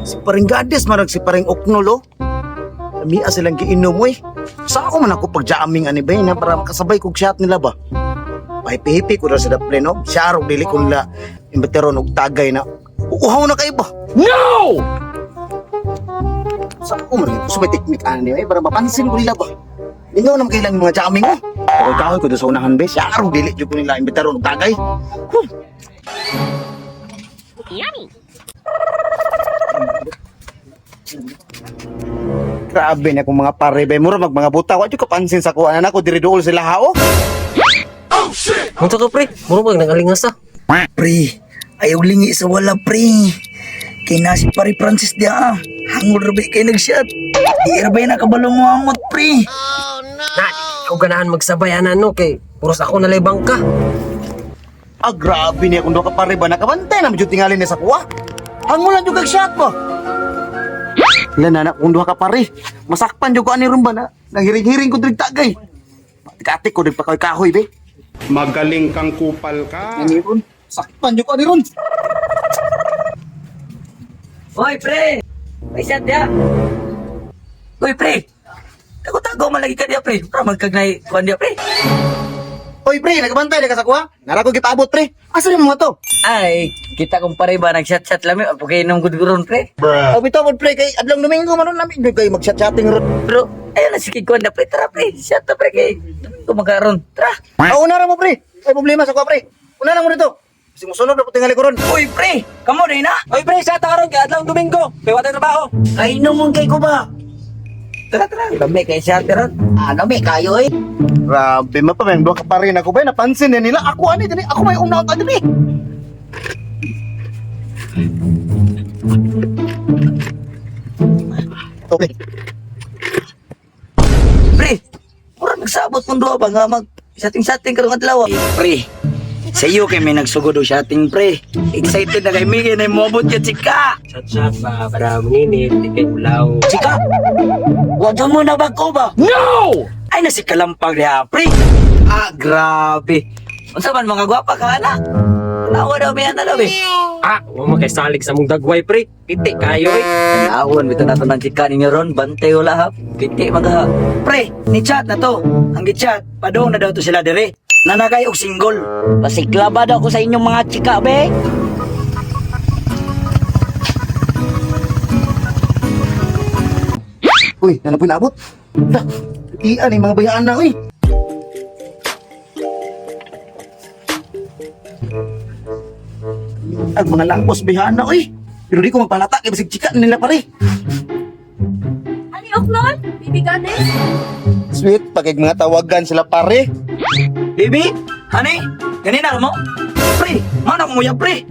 Si paring Gades marag si paring Oknol oh. Lamia silang giinom oy. Sa ako man ako pagjamming ani ba na para makasabay kog shot nila ba. Pahipi-hipi ko ra sa daplin oh. Siya rog dili ko nila imbateron og tagay na. Uhaw na kayo ba? No! Sa ako man gusto may teknik ani eh para mapansin ko nila ba. Lingaw naman kailang mga jamming oh. Kahoy kahoy ko doon sa unahan be. Siya rog dili jud ko nila imbateron og tagay. Huh. Grabe na kung mga pare be mura mag mga buta wa jud ka pansin sa kuha na nako diri duol sila ha oh. Unsa to pre? Muro mag nangalingas ah. Pre, ayaw lingi sa wala pre. Kay na si Pare Francis diya ah. Hangol rabi kay nagshot. Di ra ba yan nakabalo mo angot pre? Na, ikaw ganahan magsabay ana no kay puros ako nalay bangka. Ah, grabe niya kung doon ka pare ba nakabantay na jud tingali niya sa kuha. Hangulan jud kag shot mo. Lan na kung duha ka pare. Masakpan jud ko ani ron ba na nanghiring-hiring ko diri tagay. Katik ko diri pa kahoy be. Magaling kang kupal ka. Ani ron. Sakpan jud ko ani ron. Hoy pre! May shot diya. Hoy pre! Tago-tago man lagi ka diya pre. Para magkagnay kuan diya pre. Oy pre, nakabantay na ka sa kuha. Nara ko gipaabot pre. Asa ni mga to? Ay, kita kong pare ba nag-shot-shot lami o kay nung gudguron pre. Oh, bitaw pod pre kay adlong Domingo man nun namin kay mag-chat-chatting ron. Pero ayun na sige kuan na pre. Tara pre, shot na pre kay Domingo magkaroon. Tara. Ah, una ra mo pre. Ay problema sa kuha pre. Una na mo dito. Kasi musunod na po tingali ko ron. Uy pre, kamo rin na. Oy pre, sa karon kay adlaw Domingo. Kay wa trabaho. Ay mong kay ko ba? Tara tara, lami kay shot ron. Ano may kayo eh. Grabe ma pa duha ka pa rin ako ba napansin na nila ako ani dini ako may una ka dini. Okay. Pre, mura nagsabot mong duha ba nga mag sating-sating karong adlaw. Eh, pre, sa iyo kay may nagsugod og shopping pre. Excited na kay mi kay nay moabot ka chika. Chat chat ba para manginit, di kay ulaw. Chika. Wa jud mo na bag-o ba? No! Ay na si kalampag diha pre. Ah, grabe. Unsa man mga gwapa ka ana? Tawa daw mi ana daw eh. Ah, wa man kay salig sa mong dagway pre. Piti kayo eh. Tanawon bitaw nato ng chika ninyo ron, bantay wala ha. Piti magaha. Pre, ni chat na to. Ang gi-chat, padung na daw to sila dire. Nanakay og single. Pasiklaba daw ko sa inyong mga chika, be. Uy, nana po inaabot. Lah, ian yung mga bayaan na uy. Ang mga langkos bayaan na uy. Pero di ko magpalata kay basig chika nila pare. Ani Oknol? Baby Goddess? Sweet, pagig mga tawagan sila pare. Baby, honey, ganina mo? Pre, mana ko muya pre.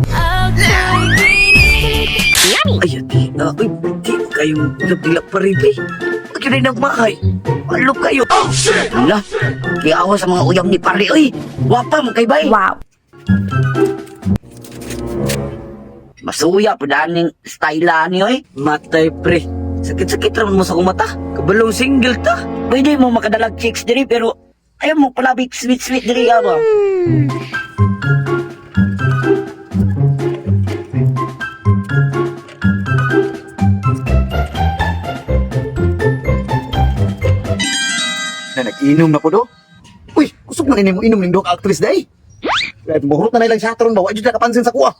Ay, ati, uy, di kayo nagdila pa rin, pre. Huwag yun ay nagmahay. Malok kayo. Oh, shit! Hala, kiawa sa mga uyab ni pare, oy. Wapa mo kay bay. Wow. Masuya po daning style ani, oy. Matay, pre. Sakit-sakit raman mo sa akong mata. Kabalong single ta. Pwede mo makadalag chicks diri pero ayaw mo palabig sweet-sweet diri ba? Na nag-inom na ko do. Uy, kusog man ini mo inom ning duha ka actress day. Kaya buhurot na ilang siya ba wa jud nakapansin sa kuha.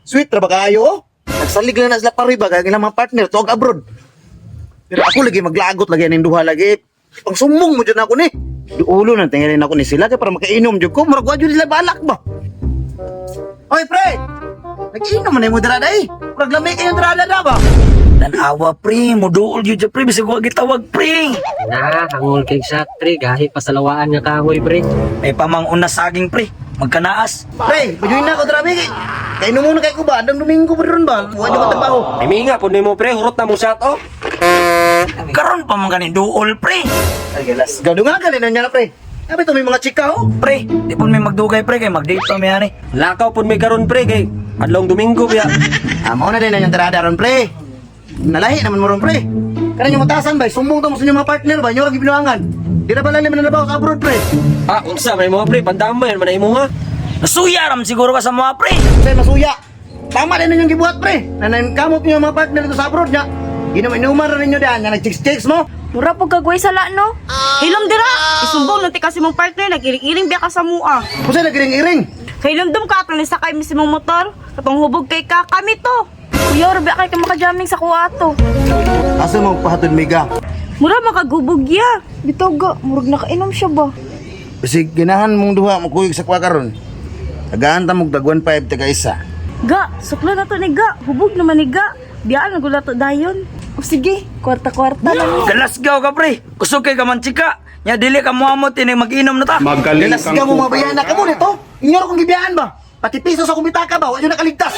Sweet ra ba kayo? Oh? Nagsalig na na sila pare ba kay ilang mga partner tuog abroad. Pero ako lagi maglagot lagi ning duha lagi. Pang sumong mo jud ako ni. Duulo na tingalin ako ni sila kay para makainom jud ko. Murag wa jud sila balak ba. Oy pre. Nag-inom man mo dara day. Murag lami kayo dara da ba. Tanawa, pre. Muduol yun dyan, pre. Bisag wa gitawag, pre. Na, hangol kay shot pre, gahi pa sa lawaan nga kahoy pre. May pamang una saging, pre. Magkanaas. Pre, pajoin na ako dara kay. Kainom muna kay ko ba? Andang Domingo pa ron ba? Wa jud ko trabaho. Ay minga pud nimo pre, hurot na mong shot oh. Karon pa man gani duol, pre. Gado nga ganin na niya na pre. Sabi to may mga chika oh. Pre, di po may magdugay, pre. Kay mag-date pa may ani. Lakaw pud may karon pre kay adlong Domingo biya. Ah, mao na din ang tirada ron pre. Nalahi naman mo ron pre. Kanang yung matasan ba, sumbong to mo sa inyong mga partner ba, inyo ra gibinuangan. Di na ba lalim na nabaw sa abroad pre. Ah, unsa may mo pre, pandamay man imo ha. Nasuya ram siguro ka sa mga, pre. Say masuya. Tama din ninyong gibuhat, pre. Nanan kamot niyo ang mga partner dito sa abroad niya. Ginom-inuman ra ninyo daan, nga nag-chicks-chicks mo. Mura po kagway sala, no? Hilom dira! Isumbong nang tika si mong partner, nag-iring-iring biya ka sa mua. Kusay nag-iring-iring. Kay hilomdom ka atong nisakay mi sa mong motor, katong hubog kay ka, kami to. Kuya, rabi kay ka makajamming sa kuha ato. Asa mo pahatod miga? Mura makagubog ya. Bitaw ga, murag nakainom siya ba? Kasi ginahan mong duha makuyog sa kwa karon. Tagaan ta mog tag 1.5 taga isa. Ga, sukla na to ni ga, hubog naman ni ga. Biyaan na to dayon. O sige, kwarta-kwarta lang. Galasgaw ka, pre. Kusog kay ka man chika. Nya dili ka moamot ini mag-inom na ta. Magaling Galas kang ka mo mga kupal bayana ka. ka mo nito. Inyo kong gibiyaan ba? Pati piso sa kumitaka ba? Wa yun nakaligtas.